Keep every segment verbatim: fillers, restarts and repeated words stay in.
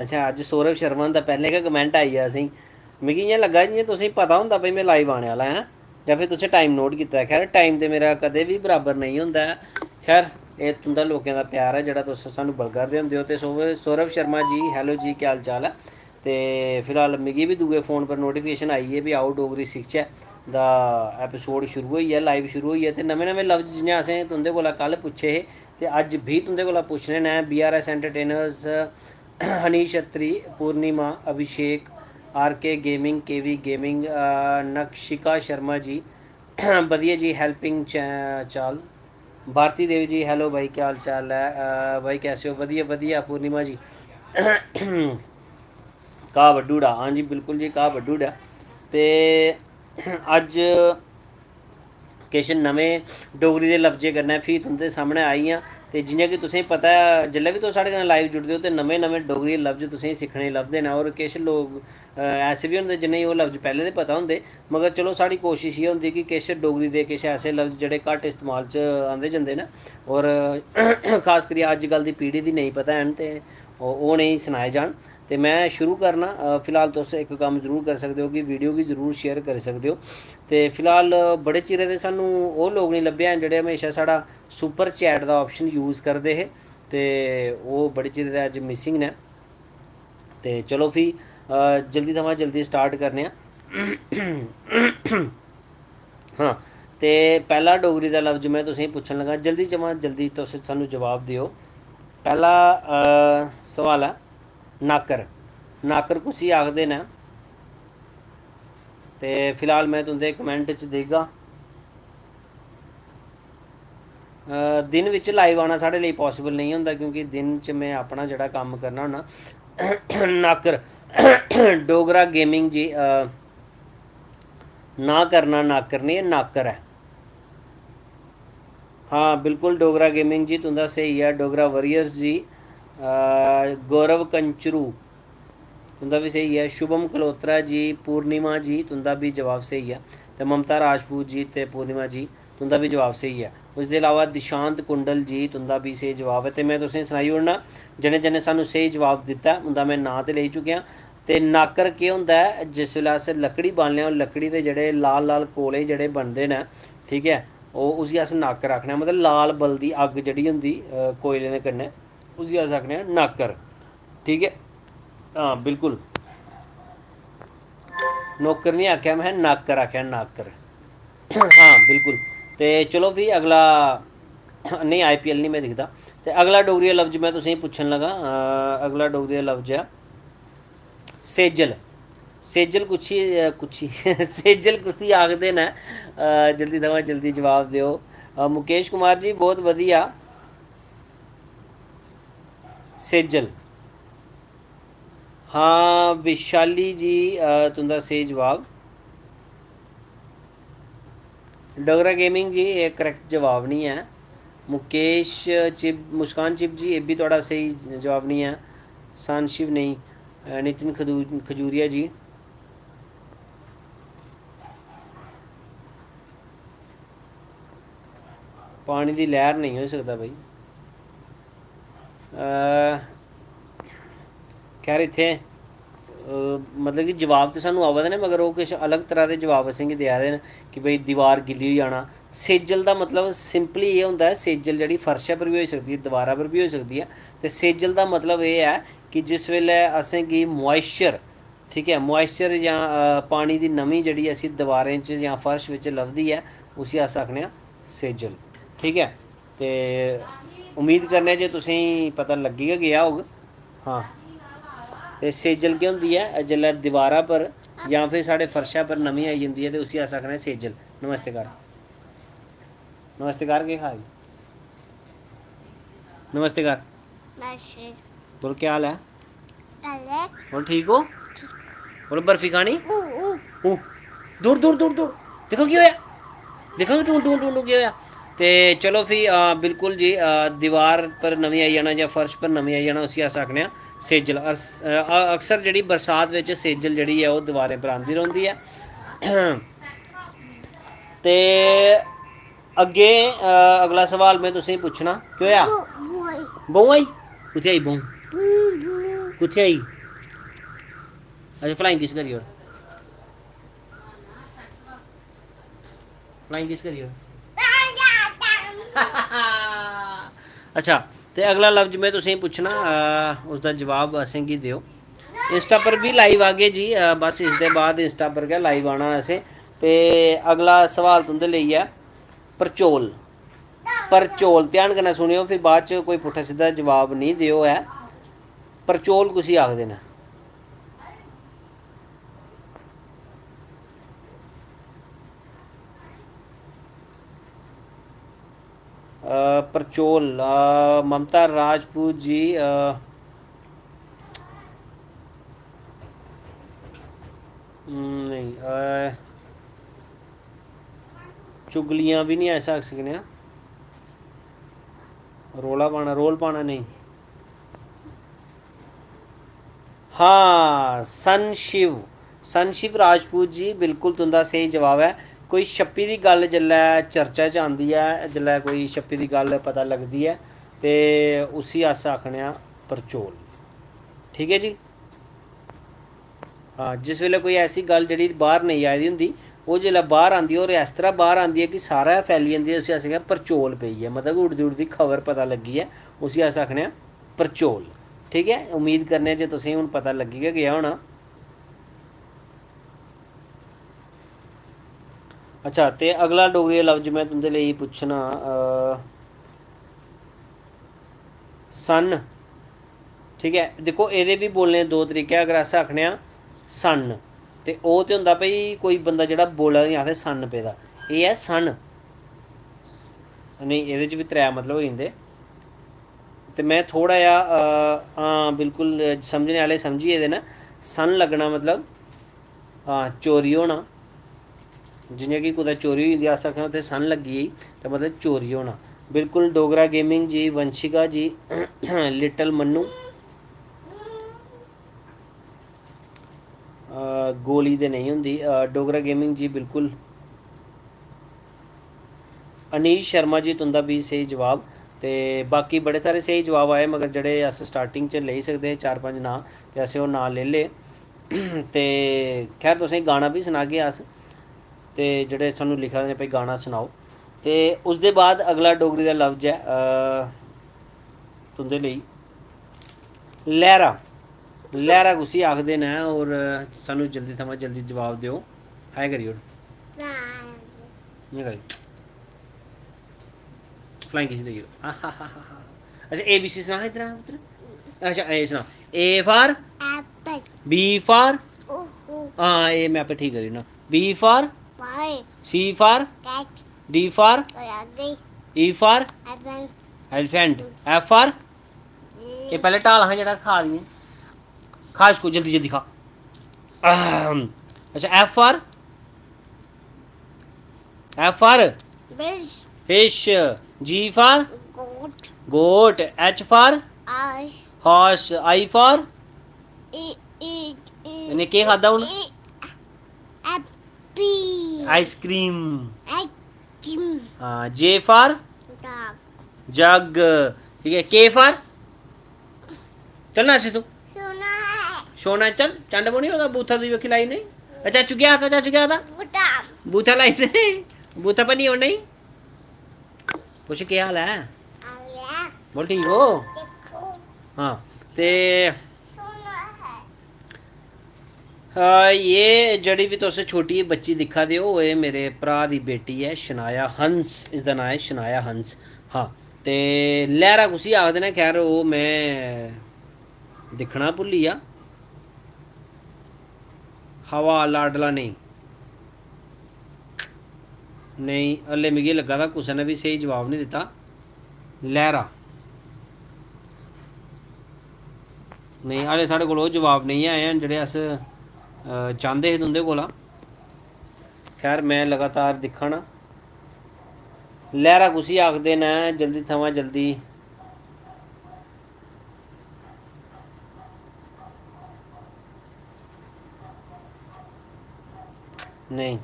अच्छा, अज्ज सौरभ शर्मा हुंदा पैह्लें गै कमेंट आई गेआ असेंगी। मिगी इ'यां लग्गा जि'यां तुसेंगी पता होंदा भई में लाइव आने आह्ला ऐं, जां फिर तुसें टाइम नोट कीता ऐ। खैर, टाइम ते मेरा कदें बी बराबर नेईं होंदा ऐ। खैर, एह् तुं'दा लोकें दा प्यार ऐ जेह्ड़ा तुस सानूं बलगा दे होंदे ओ। ते सौ-, सौरभ शर्मा जी, hello जी, केह् हाल चाल ऐ? ते फिलहाल मिगी बी दूए फोन पर नोटिफिकेशन आई गे, भी आओ डोगरी सिखचै दा एपिसोड शुरू होई गेआ, लाइव शुरू होई गेआ। ते नमें नमें लफ्ज जि'यां असें तुं'दे कोला कल पुच्छे हे, ते अज्ज भी तुं'दे कोला पुच्छने न। बी आर एस एंटरटेनर्स, हनीश अत्री, पूर्णिमा, अभिषेक, आर के गेमिंग, के वी गेमिंग, अ, नक्षिका शर्मा जी, बधिया जी, हेल्पिंग चा-, चाल, भारती देवी जी, hello भाई, क्या हाल चाल है? अ, भाई कैसे हो? बधिया, बधिया, पूर्णिमा जी। घाऽ बड्ढी ओड़ा, हां जी, बिल्कुल जी, घाऽ बड्ढी ओड़ेआ। ते अज्ज किश नमें डोगरी दे लफ्जें कन्नै फ्ही तुं'दे सामनै आई आं। ते जि'यां कि तुसेंगी पता ऐ, जिसलै बी तुस साढ़े कन्नै लाइव जुड़दे ओ, ते नमें नमें डोगरी लफ्ज तुसेंगी सिक्खने गी लभदे न। होर किश लोक, अ, ऐसे बी होंदे जि'नेंगी ओह् लफ्ज पैह्लें दे पता होंदे, मगर चलो, साढ़ी कोशश एह् होंदी कि किश डोगरी दे किश ऐसे लफ्ज जेह्ड़े घट्ट इस्तेमाल च आंदे जंदे न, होर खास करियै अज्जकल दी पीढ़ी दी नेईं पता हैन, ते ओह्, ओह् उ'नेंगी सनाए जान। ते में शुरू करना, अ, फिलहाल तुस इक कम्म जरूर करी सकदे ओ कि वीडियो गी जरूर शेयर करी सकदे ओ। ते फिलहाल बड़े चिरै दे सानूं ओह् लोक निं लब्भे हैन जेह्ड़े म्हेशा साढ़ा सुपर चैट दा ऑप्शन यूज़ करदे हे, ते ओह् बड़े चिरै दे अज्ज मिसिंग न। ते चलो फ्ही, अ, जल्दी थमां जल्दी स्टार्ट करने आं। हां, ते पैह्ला डोगरी दा लफ्ज में तुसेंगी पुच्छन लगा, जल्दी थमां जल्दी तुस सानूं जवाब देओ। पैह्ला, अ, सोआल ऐ, नाकर। नाकर कुसी आखदे न? ते फिलहाल में तुं'दे कमेंट च देगा। अ, दिन बिच लाइव आना साढ़े लेई पॉसिबल नेईं होंदा, क्योंकि दिन च में अपना जेह्ड़ा कम्म करना होन्ना। नाकर, डोगरा गेमिंग जी, अ, ना करना नाकर नेईं, एह् नाकर ऐ। हां, बिल्कुल, डोगरा गेमिंग जी, तुं'दा स्हेई ऐ। डोगरा वॉरियर्स जी, अ, गौरव कंचरू, तुं'दा बी स्हेई ऐ। शुभम कलोत्रा जी, पूर्णिमा जी, तुं'दा बी जवाब स्हेई ऐ। ते ममता राजपूत जी ते पूर्णिमा जी, तुं'दा बी जवाब स्हेई ऐ। उसदे अलावा दिशांत कुंडल जी, तुं'दा बी स्हेई जवाब ऐ। ते में तुसेंगी सनाई ओड़ना, जि'नें जि'नें सानूं स्हेई जवाब दित्ता ऐ, उं'दा में नांऽ ते लेई चुकेआं। ते नाकर केह् होंदा ऐ? जिस बेल्लै अस लकड़ी बालने आं, ओह् लकड़ी दे जेह्ड़े लाल लाल कोले जेह्ड़े बनदे न, ठीक ऐ, ओह्, उसी अस नाकर आखने आं। मतलब, लाल बलदी अग्ग जेह्ड़ी होंदी, अ, कोयलें दे कन्नै, उसी अस आखने आं नाकर। ठीक ऐ, हां, बिल्कुल। नौकर निं आखेआ में, नाकर आखेआ, नाकर। हां, बिल्कुल। ते चलो फ्ही अगला, नेईं, आई पी एल निं में दिखदा। ते अगला डोगरी दा लफ्ज में तुसेंगी पुच्छन लगा, अ, अगला डोगरी दा लफ्ज ऐ सेजल। सेजल कुछी, अ, कुछी सेजल कुसी आखदे न? अ, जल्दी थमां जल्दी जवाब देओ। अ, मुकेश कुमार जी, बहुत वधिया। सेजल। हां, विशाली जी, अ, तुं'दा स्हेई जवाब। डोगरा गेमिंग जी, एह् करैक्ट जवाब निं ऐ। मुकेश चिब, मुस्कान चिब जी, एह् बी थुआढ़ा स्हेई जवाब निं ऐ। सन शिव नेईं। अ, नितिन खदू-, खजूरिया जी। पानी दी लैह्र नेईं होई सकदा भाई। अ, खैर, इत्थै, अ, मतलब कि जवाब ते सानूं आवा दे न, मगर ओह् किश अलग तरह दे जवाब असेंगी देआ दे न कि भाई, दीवार गिल्ली होई जाना। सेजल दा मतलब simply एह् होंदा ऐ, सेजल जेह्ड़ी फर्शै पर बी होई सकदी ऐ, दीवारा पर बी होई सकदी ऐ। ते सेजल दा मतलब एह् ऐ कि जिस बेल्लै असेंगी moisture, ठीक ऐ, moisture जां, अ, पानी दी नमी जेह्ड़ी ऐ, असी दीवारें च जां फर्श बिच लभदी ऐ, उसी अस आखने आं सेजल। ठीक ऐ, ते उम्मीद करने जे तुसेंगी पता लग्गी गै गेआ होग। हां, ते सेजल केह् होंदी ऐ? जिसलै दीवारा पर जां फिर साढ़े फर्शा पर नमी आई जंदी ऐ, ते उसी अस आखने आं सेजल। नमस्ते कर। नमस्ते कर, केह् खा दी? नमस्ते कर। नमस्ते। बोल, क्या हाल है? बोल, ठीक हो? बोल, बर्फी खानी? ऊ, ऊ। ऊ। दूर, दूर, दूर, दूर। दिक्खो केह् होआ। दिक्खो टूं, टूं, टूं, टूं केह् होआ। ते चलो फ्ही, आ, बिल्कुल जी, आ, दीवार पर नमीं आई जाना जां फर्श पर नमीं आई जाना, उसी अस आखने आं सेजल। अस, आ, अक्सर जेह्ड़ी बरसात बिच सेजल जेह्ड़ी ऐ, ओह् दीवारें पर आंदी रौंह्दी ऐ। ते अग्गें, अ, अगला सवाल में तुसेंगी पुच्छना, केह् होआ? बहू, बहू आई। बहू आई? कुत्थै आई बहू? बहू, बहू। कुत्थै आई? अच्छा, flying kiss करी ओड़। Flying kiss करी ओड़। अच्छा, ते अगला लफ्ज में तुसेंगी पुच्छना, अ, उसदा जवाब असेंगी देओ। Insta पर बी live आगे जी, अ, बस इसदे बाद Insta पर गै live आना असें। ते अगला सवाल तुं'दे लेई ऐ, परचोल। परचोल, ध्यान कन्नै सुनेओ, फिर बाद च कोई पुट्ठा सिद्धा जवाब निं देओ ऐ। परचोल कुसी आखदे न? अ, परचोल, अ, ममता राजपूत जी, अ, हम्म, नेईं, अ, चुगलियां बी निं अस आखी सकने आं। रौला पाना, रोल पाना नेईं। हाँ, सन शिव, सन शिव राजपूत जी, बिल्कुल तुं'दा स्हेई जवाब ऐ। कोई छप्पी दी गल्ल जेल्लै चर्चा च आंदी ऐ, जेल्लै कोई छप्पी दी गल्ल पता लगदी ऐ, ते उसी अस आखने आं परचोल। ठीक ऐ जी। हां, जिस बेल्लै कोई ऐसी गल्ल जेह्ड़ी बाह्र नेईं आई दी होंदी, ओह् जिसलै बाह्र आंदी ऐ, और इस तरह बाह्र आंदी ऐ कि सारै फैली जंदी ऐ, उसी अस आखने आं परचोल पेई ऐ, मतलब कि उड़दी उड़दी खबर पता लग्गी ऐ, उसी अस आखने आं परचोल। ठीक ऐ, उम्मीद करने आं जे तुसेंगी हून पता लग्गी गै गेआ होना। अच्छा, ते अगला डोगरी दा लफ्ज में तुं'दे लेई पुच्छना, अ, सन। ठीक ऐ, दिक्खो, एह्दे बी बोलने दे दो तरीके। अगर अस आखने आं सन, ते ओह् ते होंदा भाई कोई बंदा जेह्ड़ा बोला दा, आखदे सन पेदा, एह् ऐ सन। नेईं, एह्दे च बी त्रै मतलब होई जंदे। ते में थोह्ड़ा जेहा, अ, हां, बिल्कुल समझने आह्ले समझी गेदे न। सन लग्गना मतलब, हां, चोरी होना। जि'यां कि कुतै चोरी होई जंदी, अस आखने उत्थै सन लग्गी गेई, ते मतलब चोरी होना। बिल्कुल, डोगरा गेमिंग जी, वंशिका जी, लिटल मन्नू, अ, गोली ते नेईं होंदी, अ, डोगरा गेमिंग जी, बिल्कुल। अनीश शर्मा जी, तुं'दा बी स्हेई जवाब। ते बाकी बड़े सारे स्हेई जवाब आए, मगर जेह्ड़े अस स्टार्टिंग च लेई सकदे हे चार पंज नांऽ, ते असें ओह् नांऽ लेई ले। ते खैर, तुसेंगी गाना बी सनागे अस, ते जेह्ड़े सानूं लिखा दे, "भाई, गाना सनाओ।" ते उसदे बाद अगला डोगरी दा लफ्ज ऐ, अ, तुं'दे लेई, लैह्रा। लैह्रा कुसी आखदे न? और सानूं जल्दी थमां जल्दी जवाब देओ। हाय करी ओड़। इ'यां करी। Flying kiss देई ओड़। आहाहाहा। अच्छा, A B C सना इद्धर आ पुत्तर। अच्छा, A सना। A for? Apple। B for? Oho। हां, एह् में आपे ठीक करी ओड़ना। B for? Ball। C for? Cat। D for? Doggy। E for? Elephant। Elephant। F for? एह् पैह्लें ढाल हा जेह्ड़ा खा दियां। खा इसको, जल्दी जल्दी खा। आम। अच्छा, F for? F for? Fish। Fish। G for? Goat। Goat। H for? Horse। Horse। I for? E, e, e, इन्हें केह् खाद्धा हून? E, apple। Ice cream। Ice cream। हां, J for? Dog। Jug। ठीक है, K for? चल ना, तू। सोना है। सोना, चल, चंड पौनी होगा, बूथा दूई बक्खी लाई नहीं। अच्छा, चाचू क्या आता, चाचू क्या आता? बूथा। बूथा लाई नहीं, बूथा पर नहीं हो नहीं। पुछ, क्या हाल है? आ गया। बोल, ठीक हो? देखो। हाँ, ते सोना है। आ, ये जेह्ड़ी बी तुस छोटी बच्ची दिक्खा दे ओ, एह् मेरे भ्राऽ दी बेटी ऐ, शनाया हंस, इसदा नांऽ ऐ शनाया हंस। हाँ, ते लैह्रा कुसी आखदे न, खैर, ओह् में दिक्खना भुल्ली गेआ। हवा लाडला नेईं, नेईं, हल्ले मिगी लग्गा दा कुसै ने बी स्हेई जवाब निं दित्ता। लैह्रा। नेईं, हाले साढ़े कोल ओह् जवाब नेईं आए हैन जेह्ड़े अस, अ, चांह्दे हे तुं'दे कोला। खैर, में लगातार दिक्खा ना। लैह्रा कुसी आखदे न? जल्दी थमां जल्दी। नेईं,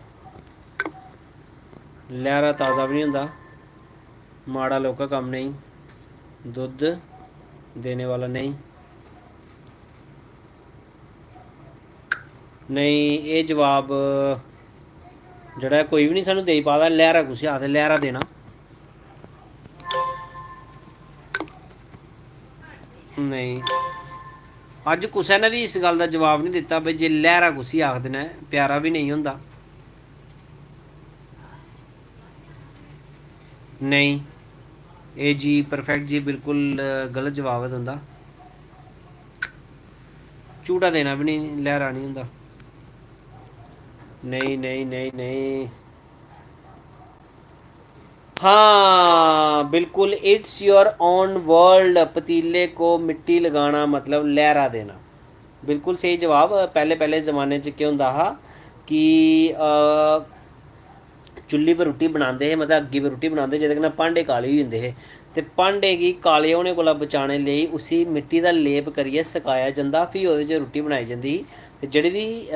लैह्रा ताज़ा बी निं होंदा, माड़ा लौह्का कम्म नेईं, दुद्ध देने वाला नेईं। नेईं, एह् जवाब जेह्ड़ा ऐ, कोई बी निं सानूं देई पा दा। लैह्रा कुसी आखदे? लैह्रा देना। नेईं, अज्ज कुसै ने बी इस गल्ल दा जवाब निं दित्ता भई जे लैह्रा कुसी आखदे न, प्यारा बी नेईं होंदा। नेईं, ए जी, परफेक्ट जी, बिल्कुल, अ, गलत जवाब ऐ तुं'दा। झूटा देना बी निं, लैह्रा निं होंदा। नेईं, नेईं, नेईं, नेईं। हाँ, बिल्कुल, it's your own world। पतीले को मिट्टी लगाना मतलब लैह्रा देना। बिल्कुल स्हेई जवाब। पैह्ले, पैह्ले जमाने च केह् होंदा हा कि, अ, चुल्ली पर रुट्टी बनांदे हे, मतलब अग्गी पर रुट्टी बनांदे, जेह्दे कन्नै भांडे काले होई जंदे हे। ते भांडे गी काले होने कोला बचाने लेई उसी मिट्टी दा लेप करियै सकाया जंदा, फ्ही ओह्दे च रुट्टी बनाई जंदी ही। ते जेह्ड़ी बी, अ,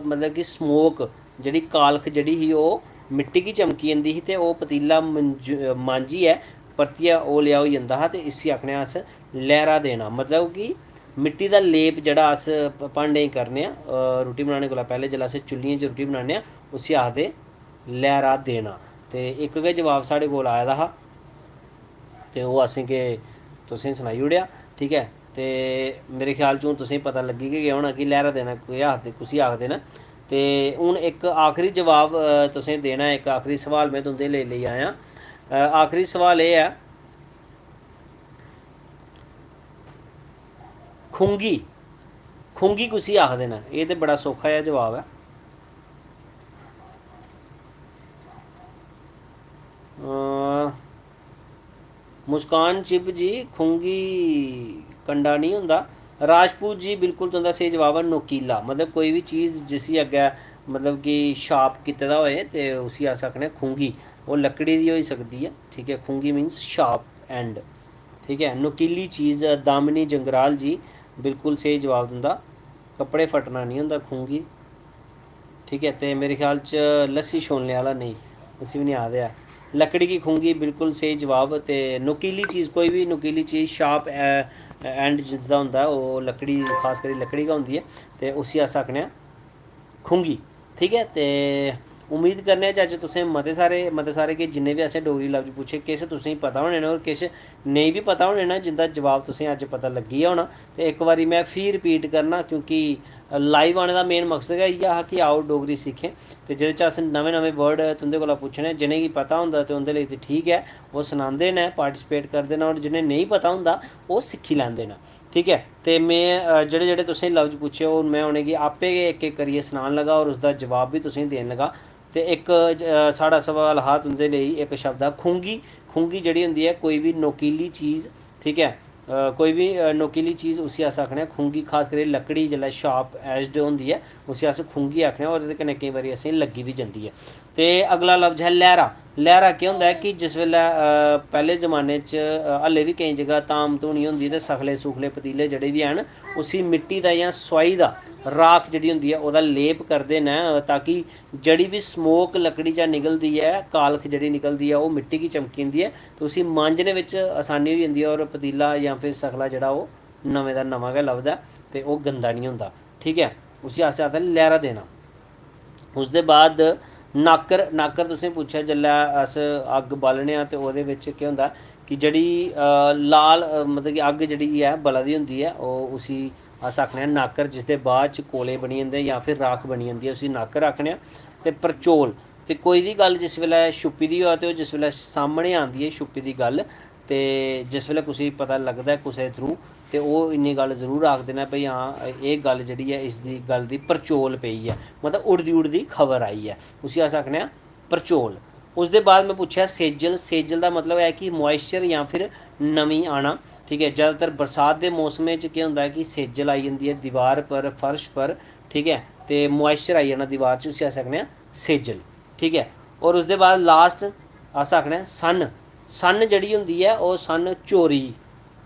मतलब कि smoke, जेह्ड़ी कालख जेह्ड़ी ही, ओह् मिट्टी गी चमकी जंदी ही ते ओह् पतीला मंज-, मांजियै परतियै ओह् लेआ होई जंदा हा, ते इसी आखने अस लैह्रा देना। मतलब कि मिट्टी दा लेप जेह्ड़ा अस प-, भांडें गी करने आं, अ, रुट्टी बनाने कोला पैह्लें जेल्लै अस चुल्लियें च रुट्टी बनाने आं, उसी आखदे लैह्रा देना। ते इक गै जवाब साढ़े कोल आए दा हा, ते ओह् असें के तुसें सनाई ओड़ेआ, ठीक ऐ। ते मेरे ख्याल च हून तुसें पता लग्गी गै गेआ होना कि लैह्रा देना केह् आखदे, कुसी आखदे न। ते हून इक आखरी जवाब, अ, तुसें देना ऐ, इक आखरी सवाल में तुं'दे लेई लेई आया। अ, आखरी सवाल एह् ऐ, खुंगी, खुंगी कुसी आखदे न? एह् ते बड़ा सौखा जेहा जवाब ऐ। अ, मुस्कान चिब जी, खुंगी कंडा निं होंदा। राजपूत जी, बिल्कुल तुं'दा स्हेई जवाब ऐ, नोकीला। मतलब कोई बी चीज़ जिसी अग्गें, मतलब कि sharp कीते दा होए ते उसी अस आखने खुंगी। ओह् लकड़ी दी होई सकदी ऐ, ठीक ऐ। खुंगी means sharp end, ठीक ऐ। नोकीली चीज़, दामिनी जंगराल जी, बिल्कुल स्हेई जवाब तुं'दा। कपड़े फटना निं होंदा, खुंगी। ठीक ऐ, ते मेरे ख्याल च लस्सी छोलने आह्ला नेईं, उसी बी निं आखदे ऐ। लकड़ी गी खुंगी, बिल्कुल स्हेई जवाब। ते नोकीली चीज़, कोई बी नोकीली चीज़, sharp end जिसदा होंदा ऐ, ओह् लकड़ी, खास करियै लकड़ी गै होंदी ऐ, ते उसी अस आखने आं खुंगी। ठीक ऐ, ते उम्मीद करने आं जे अज्ज तुसें मते सारे, मते सारे के जिन्ने बी असें डोगरी लफ्ज पुच्छे, किश तुसेंगी पता होने न और किश नेईं बी पता होने न, जिंदा जवाब तुसेंगी अज्ज पता लग्गी गेआ होना। ते इक बारी में फ्ही repeat करना, क्योंकि live आने दा main मकसद गै इ'यै हा कि आओ डोगरी सिक्खें। ते जेह्दे च अस नमें नमें word तुं'दे कोला पुच्छने, जि'नेंगी पता होंदा ते उं'दे लेई ते ठीक ऐ, ओह् सनांदे न, participate करदे न, और जि'नें नेईं पता होंदा, ओह् सिक्खी लैंदे न। ठीक ऐ, ते में, अ, जेह्ड़े जेह्ड़े तुसें लफ्ज पुच्छे, हून में उ'नेंगी आपे गै इक इक करियै सनान लगा और उसदा जवाब बी तुसेंगी देन लगा। ते इक, अ, साढ़ा सवाल हा तुं'दे लेई, इक शब्द हा खुंगी। खुंगी जेह्ड़ी होंदी ऐ कोई बी नोकीली चीज़, ठीक ऐ, अ, कोई बी, अ, नोकीली चीज़, उसी अस आखने आं खुंगी। खास करियै लकड़ी जेल्लै sharp edged होंदी ऐ, उसी अस खुंगी आखने आं, और एह्दे कन्नै केईं बारी असेंगी लग्गी बी जंदी ऐ। ते अगला लफ्ज ऐ लैह्रा। लैह्रा केह् होंदा ऐ कि जिस बेल्लै, अ, पैह्ले जमाने च, अ, हल्ले बी केईं जगह धाम धूनी होंदी ते सखले सुखले पतीले जेह्ड़े बी हैन, उसी मिट्टी दा जां सोआही दा, राख जेह्ड़ी होंदी ऐ, ओह्दा लेप करदे न, ताकि जेह्ड़ी बी smoke लकड़ी चा निकलदी ऐ, कालख जेह्ड़ी निकलदी ऐ, ओह् मिट्टी गी चमकी जंदी ऐ ते उसी मांजने बिच असानी होई जंदी ऐ और पतीला जां फिर सखला जेह्ड़ा, ओह् नमें दा नमां गै लभदा ऐ ते ओह् गंदा निं होंदा। ठीक ऐ, उसी अस आखदे लैह्रा देना। उसदे बाद नाकर, नाकर तुसें पुच्छेआ, जेल्लै अस अग्ग बालने आं ते ओह्दे बिच केह् होंदा कि जेह्ड़ी, अ, लाल, अ, मतलब कि अग्ग जेह्ड़ी ऐ बला दी होंदी ऐ, ओह्, उसी अस आखने आं नाकर, जिसदे बाद च कोले बनी जंदे जां फिर राख बनी जंदी ऐ, उसी नाकर आखने आं। ते परचोल, ते कोई बी गल्ल जिस बेल्लै छुप्पी दी होऐ ते ओह् जिस बेल्लै सामनै आंदी ऐ छुप्पी दी गल्ल, ते जिस बेल्लै कुसै गी पता लगदा ऐ कुसै दे through, ते ओह् इन्नी गल्ल जरूर आखदे न भई हां, एह् गल्ल जेह्ड़ी ऐ, इसदी गल्ल दी परचोल पेई ऐ, मतलब उड़दी उड़दी खबर आई ऐ, उसी अस आखने आं परचोल। उसदे बाद में पुच्छेआ सेजल। सेजल दा मतलब ऐ कि moisture जां फिर नमीं आना। ठीक ऐ, ज़्यादातर बरसात दे मौसमें च केह् होंदा ऐ कि सेजल आई जंदी ऐ दीवार पर, फर्श पर। ठीक ऐ, ते moisture आई जाना दीवार च, उसी अस आखने आं सेजल। ठीक ऐ, और उसदे बाद last अस आखने आं सन। सन जेह्ड़ी होंदी ऐ, ओह् सन चोरी,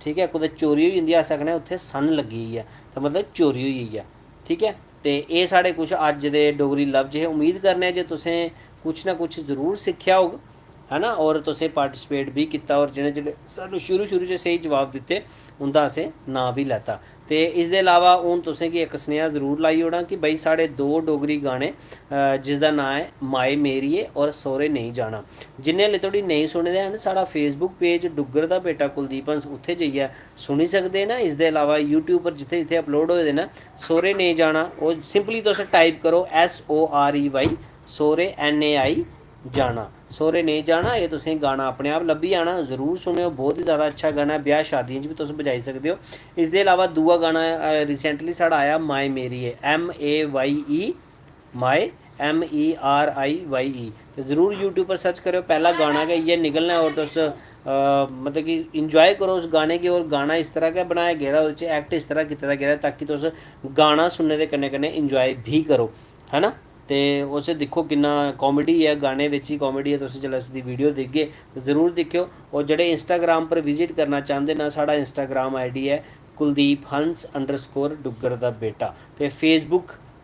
ठीक ऐ, कुतै चोरी होई जंदी ऐ, अस आखने आं उत्थै सन लग्गी गेई ऐ, ते मतलब चोरी होई गेई ऐ। ठीक ऐ, ते एह् साढ़े कुछ अज्ज दे डोगरी लफ्ज हे। उम्मीद करने आं जे तुसें कुछ ना कुछ जरूर सिक्खेआ होग। है ना, और तुसें पार्टिसिपेट बी कीता, और जि'नें जि'नें सानूं शुरू शुरू च स्हेई जवाब दित्ते, उं'दा असें नांऽ बी लैता। ते इसदे अलावा हून तुसें गी इक सनेहा जरूर लाई ओड़ां कि भाई, साढ़े दो डोगरी गाने, अ, जिसदा नांऽ ऐ माए मेरिये और सौह्रे नेईं जाना। जिन्ने हल्ले धोड़ी नेईं सुने दे हैन, साढ़ा Facebook पेज डुग्गर दा बेटा कुलदीप हंस, उत्थै जाइयै सुनी सकदे न। इसदे अलावा YouTube पर जित्थै जित्थै अपलोड होए दे न, सौह्रे नेईं जाना, ओह् simply तुस टाइप करो S O R E Y, सौह्रे, N A I, जाना। सौह्रे नेईं जाना, एह् तुसेंगी गाना अपने आप लब्भी जाना, जरूर सुनेओ। बहुत ही ज़्यादा अच्छा गाना ऐ, ब्याह् शादियें च बी तुस बजाई सकदे ओ। इसदे अलावा दूआ गाना, अ, recently साढ़ा आया, माए मेरिये, M A Y E, माए, M E R I Y E। ते जरूर YouTube पर सर्च करेओ, पैह्ला गाना गै इ'यै निकलना ऐ। और तुस, अ, मतलब कि enjoy करो उस गाने गी, और गाना इस तरह गै बनाया गेदा, ओह्दे च act इस तरह कीते दा गेदा, ताकि तुस गाना सुनने दे कन्नै कन्नै enjoy बी करो, है ना। ते उस दिक्खो, किन्ना comedy ऐ, गाने बिच ही comedy ऐ। तुस जिसलै उसदी video दिखगे ते जरूर दिक्खेओ। और जेह्ड़े Instagram पर visit करना चांह्दे न, साढ़ा Instagram ID ऐ कुलदीप हंस underscore डुग्गर दा बेटा, ते Facebook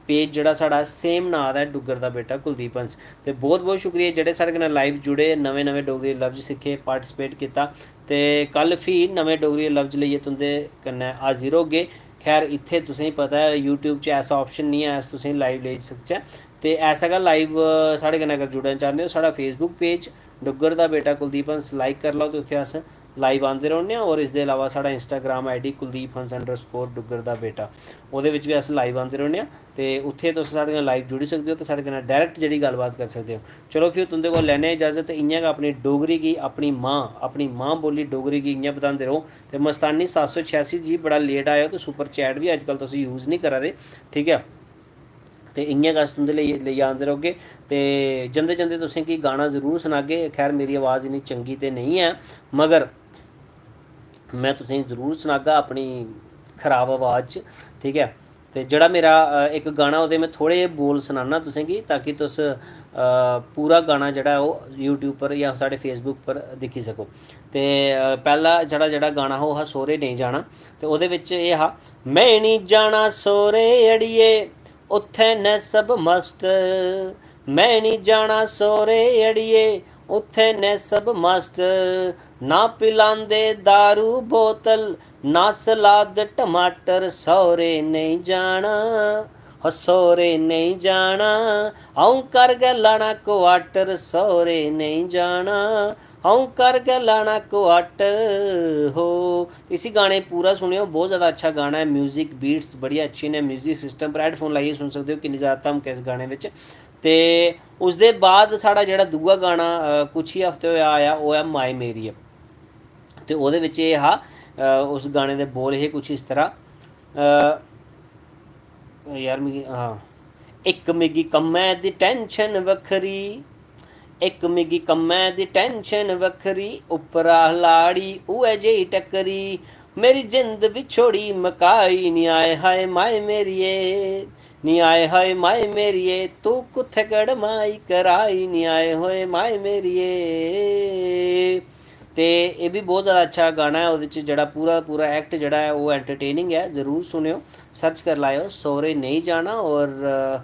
पेज जेह्ड़ा साढ़ा same नांऽ दा ऐ, डुग्गर दा बेटा कुलदीप हंस। ते बहुत बहुत शुक्रिया जेह्ड़े साढ़े कन्नै live जुड़े, नमें नमें डोगरी लफ्ज सिक्खे, पार्टिसिपेट कीता। ते कल फ्ही नमें डोगरी लफ्ज लेइयै तुं'दे कन्नै हाजिर होगे। खैर, इत्थै तुसेंगी पता ऐ, YouTube च ऐसा ऑप्शन निं ऐ अस तुसेंगी लाइव लेई सकचै। ते ऐसा गै लाइव, अ, साढ़े कन्नै अगर जुड़ना चांह्दे ओ, साढ़ा Facebook पेज डुग्गर दा बेटा कुलदीप हंस लाइक करी लैओ, ते उत्थै अस लाइव आंदे रौह्ने आं। और इसदे अलावा साढ़ा Instagram ID कुलदीप हंस underscore डुग्गर दा बेटा, ओह्दे बिच बी अस लाइव आंदे रौह्ने आं। ते उत्थै तुस साढ़े कन्नै लाइव जुड़ी सकदे ओ ते साढ़े कन्नै डायरैक्ट जेह्ड़ी गल्लबात करी सकदे ओ। चलो, फ्ही तुं'दे कोल लैने आं इजाज़त। इ'यां गै अपनी डोगरी गी, अपनी मां, अपनी मां बोली डोगरी गी इ'यां बधांदे र'वो। ते मस्तानी सत्त सौ छेआसी जी, बड़ा लेट आए ओ, ते सुपर चैट बी अज्जकल तुस यूज़ निं करा दे, ठीक ऐ। ते इ'यां गै अस तुं'दे लेई, लेई आंदे रौह्गे। ते जंदे जंदे तुसें गी गाना जरूर सनागे। खैर, मेरी आवाज़ इन्नी चंगी ते नेईं ऐ, मगर में तुसें गी जरूर सनागा अपनी खराब आवाज़ च, ठीक ऐ। ते जेह्ड़ा मेरा, अ, इक गाना, ओह्दे में थोह्ड़े जेह् बोल सनाना तुसें गी, ताकि तुस, अ, पूरा गाना जेह्ड़ा ऐ, ओह् YouTube पर जां साढ़े Facebook पर दिक्खी सको। ते, अ, पैह्ला जेह्ड़ा, जेह्ड़ा गाना हा, ओह् हा सौह्रे नेईं जाना। ते ओह्दे बिच्च एह् हा, "में निं जाना सौह्रे अड़िये, उत्थै न सब मास्टर, में निं जाना सौह्रे अड़िये, उत्थै न सब मास्टर, ना पिलांदे दारू बोतल, ना सलाद टमाटर, सौह्रे नेईं जाना, हो सौह्रे नेईं जाना, अ'ऊं घर गै लाना क्वार्टर, सौह्रे नेईं जाना, अ'ऊं घर गै लाना क्वार्टर हो।" इसी गाने गी पूरा सुनेओ, बहुत ज़्यादा अच्छा गाना ऐ। म्यूजिक बीट्स बड़ियां अच्छियां न, म्यूजिक सिस्टम पर हैडफोन लाइयै सुनी सकदे ओ, किन्नी ज़्यादा धमक ऐ इस गाने बिच। ते उसदे बाद साढ़ा जेह्ड़ा दूआ गाना, अ, कुछ ही हफ्ते होआ आया, ओह् ऐ माए मेरिये। ते ओह्दे बिच एह् हा, अ, उस गाने दे बोल हे कुछ इस तरह, अ, यार मिगी, हां, "इक मिगी कम्मै दी टैंशन बक्खरी, इक मिगी कम्मै दी टैंशन बक्खरी, उप्परा लाड़ी उ'ऐ जेही टक्करी, मेरी जिंद विछोड़ी मकाई, नी आए हाय माए मेरिये, नी आए हाय माए मेरिये, तू कुत्थै गड़माई कराई, नी आए होए माए मेरिये।" ते एह् बी बहुत ज़्यादा अच्छा गाना ऐ। ओह्दे च जेह्ड़ा पूरा, पूरा act जेह्ड़ा ऐ, ओह् entertaining ऐ। ज़रूर सुनेओ, सर्च करी लैएओ, सौह्रे नेईं जाना और, अ,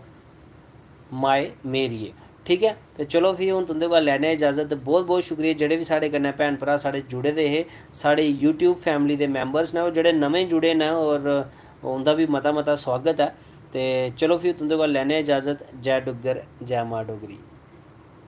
माए मेरिये। ठीक ऐ, ते चलो फ्ही हून तुं'दे कोला लैने आं इजाज़त। बहुत बहुत शुक्रिया जेह्ड़े बी साढ़े कन्नै भैन भ्राऽ साढ़े जुड़े दे हे, साढ़े YouTube family दे members न, और जेह्ड़े नमें जुड़े न, और उं'दा बी मता मता सुआगत ऐ। ते चलो फ्ही तुं'दे कोला लैने आं इजाज़त। जै डुग्गर, जै मां डोगरी।